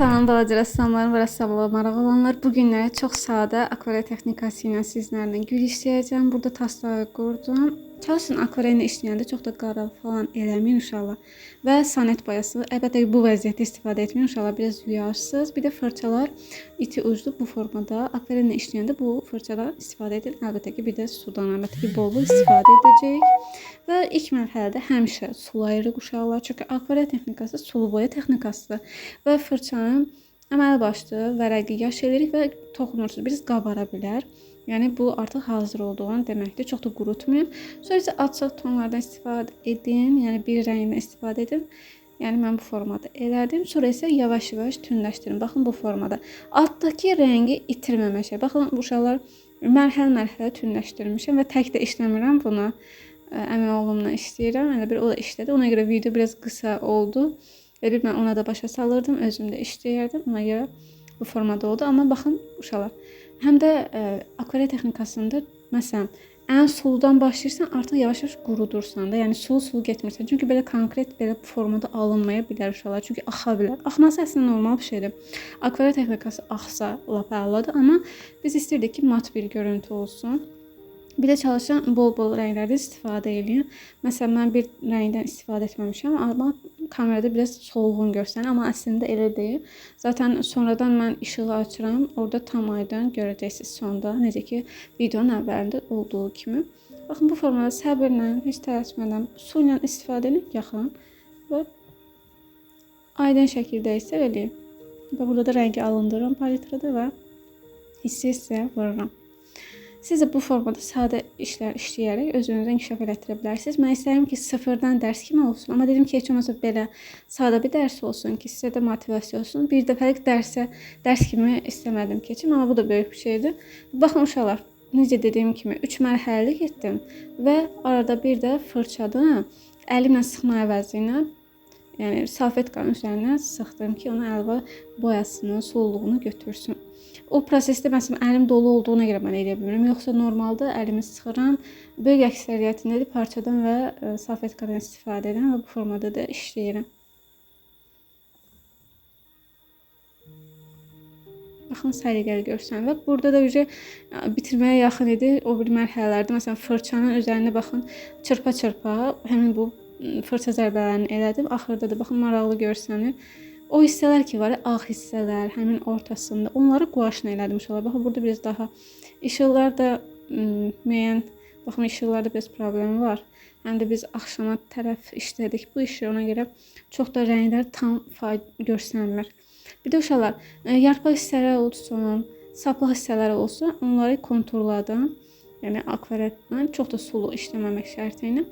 Salam balaca rəssamlarım və rəssamlığa marağı olanlar. Bu günləri çox sadə akvarel texnikası ilə sizlərlə gül işləyəcəm. Burada taslağı qurdum. Çalışın akvarellə işləyəndə çox da qara falan eləməyin uşaqlar. Və sanet boyası, əlbəttə ki, bu vəziyyətdə istifadə etməyin uşaqlar, biraz yuyarsınız. Bir də fırçalar iti uclu bu formada. Akvarellə işləyəndə bu fırçadan istifadə edin. Əlbəttə ki, bir də sudan əlbəttə ki, bol-bol istifadə edəcəyik. Və ilk mərhələdə həmişə sulayırıq uşaqlar. Çünki akvarel texnikası sulu boya texnikasıdır. Və fırçanın əməli başlı vərəqi yaş eləyirik və toxunursunuz. Biraz qabara bilər. Yəni bu artıq hazır olduğunu deməkdir. Çox da qurutmayın. Sonra isə açıq tonlardan istifadə edin. Yəni bir rəngdən istifadə edin. Yəni mən bu formada elədim. Sonra isə yavaş-yavaş tündləşdirin. Baxın bu formada. Altdakı rəngi itirməmək şey. Baxın uşaqlar, mərhələ-mərhələ tündləşdirmişəm və tək də işləmirəm bunu. Əmi oğlumla işləyirəm. Elə bir o da işlədi. Ona görə video biraz qısa oldu. Elə bir mən ona da başa salırdım, özüm də işləyirdim. Ona görə bu formada oldu. Amma baxın uşaqlar, həm də akvarel texnikasında məsələn, ən suludan başlayırsan, artıq yavaş-yavaş qurudursan da, yəni sulu-sulu getmirsən. Çünki belə konkret belə formada alınmaya bilər uşaqlar. Çünki axa bilər. Axması əslində normal bir şeydir. Akvarel texnikası axsa lap əladır, amma biz istirdik ki, mat bir görüntü olsun. Bir də çalışın bol-bol rənglərdə istifadə eləyin. Məsələn, mən bir rəngdən istifadə etməmişəm, amma kamerada biraz solğun görsənir, amma əslində elə deyil. Zaten sonradan mən işığı açıram, orada tam aydın görəcəksiniz sonda, necə ki videonun əvvəlində olduğu kimi. Baxın, bu formada səbirlə, heç tələsmədən su ilə istifadə edin, yaxın və aydın şəkildə isə eləyim. Və burada da rəngi alındırıram palitrada və hissə-hissə vururam. Siz də bu formada sadə işlər işləyərək özünüzü inkişaf elətdirə bilərsiniz. Mən istəyirəm ki, sıfırdan dərs kimi olsun. Amma dedim ki, heç olmasa belə sadə bir dərs olsun ki, sizə də motivasiya olsun. Bir dəfəlik dərsə dərs kimi istəmədim keçim, amma bu da böyük bir şeydir. Baxın uşaqlar, necə dediyim kimi 3 mərhələli getdim və arada bir də fırçadan əlimlə sıxma əvəzi ilə, yəni salfetkanın üzərinə sıxdım ki, onu əlavə boyasını, sululuğunu götürsün. O prosesdə məsələn əlim dolu olduğuna görə mən eləyə bilmirəm. Yoxsa normalda əlimi sıxıram. Böyük əksəriyyətində də parçadan və salfetkadan istifadə edirəm və bu formada da işləyirəm. Baxın, səliqəli görsənir və burada da bitirməyə yaxın idi o bir mərhələlərdə. Məsələn, fırçanın üzərinə baxın, çırpa-çırpa həmin bu fırça zərbələrini elədim. Axırda da baxın, maraqlı görsənir. O hissələr ki var, ağ hissələr həmin ortasında, onları guaşla elədim uşaqlar. Baxın, burada biraz daha işıqlar da müəyyən, baxın, işıqlarda biraz problemi var. Həm də biz axşama tərəf işlədik bu işi, ona görə çox da rənglər tam görsənmir. Bir də uşaqlar, yarpaq hissələr olsun, saplaq hissələri olsun, onları konturladım. Yəni akvarellə çox da sulu işləməmək şərti ilə.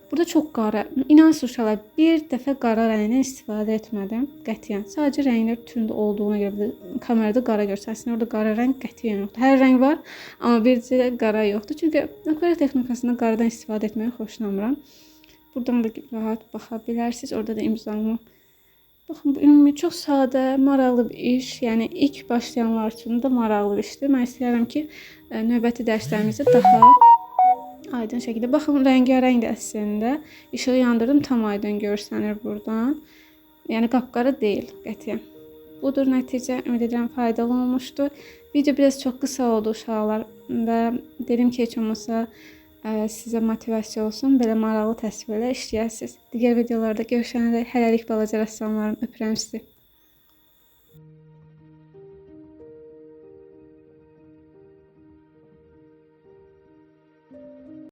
Burada çox qara, inansın uşaqlar, bir dəfə qara rəngdən istifadə etmədim qətiyyən. Sadəcə rənglər tünd olduğuna görə kamerada qara görsənir. Əslində orada qara rəng qətiyyən yoxdur. Hər rəng var, amma bircə qara yoxdur. Çünki akvarel texnikasında qaradan istifadə etməyi xoşlamıram. Buradan da rahat baxa bilərsiniz. Orada da imzamı. Baxın, bu ümumi çox sadə, maraqlı bir iş. Yəni ilk başlayanlar üçün də maraqlı bir işdir. Mən istəyirəm ki, növbəti dərslərimizdə daha aydın şəkildə. Baxın, rəngarəng də əslində. İşığı yandırdım, tam aydın görsənir buradan. Yəni qapqara deyil qətiyyən. Budur nəticə. Ümid edirəm faydalı olmuşdur. Video biraz çox qısa oldu uşaqlar və dedim ki, heç olmasa sizə motivasiya olsun. Belə maraqlı təsvirlər işləyəsiniz. Digər videolarda görüşənə dək hələlik balaca rəssamlarım, öpürəm sizi.